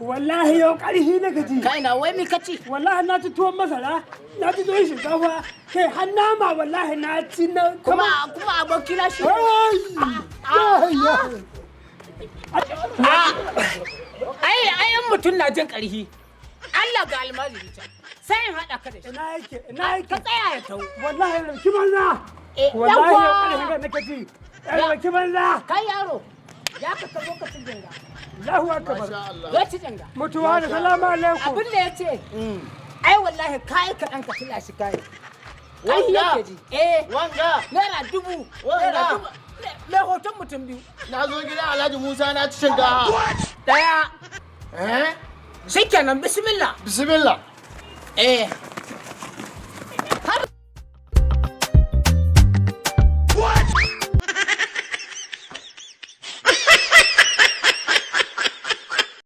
Wallahi yau ƙarfi na gaji. Kai na wai mi kaci? Wallahi na ci tuwon masara, na ci tuwon shinkafa, kai har nama wallahi na ci na. Kuma abokina shi. Ai! Ya, ya. Ai in mutum na jin ƙarfi. Allah ga almajiri can. Sai in haɗa ka da shi. Ina yake? Ina yake? Ka tsaya ya tau. Wallahi rauki banza. Eh, Wallahi yau yawwa. ƙarfi ga nake ji. Rauki banza. Kai yaro. Ya ka zo ka ci jinga. Allahu akbar. Zo ci jinga. Mutuwa da salamu alaikum. Abin da ya ce. Ai wallahi kai ka ɗan ka tila shi kai. Ai Wanga. yake ji. Eh. Wanga. ₦1000. Wanga. ₦1000. Mai hoton mutum biyu. Na zo gidan Alhaji Musa na ci shinkafa. Daya. Eh? Shikenan, bismillah. Bismillah. Eh.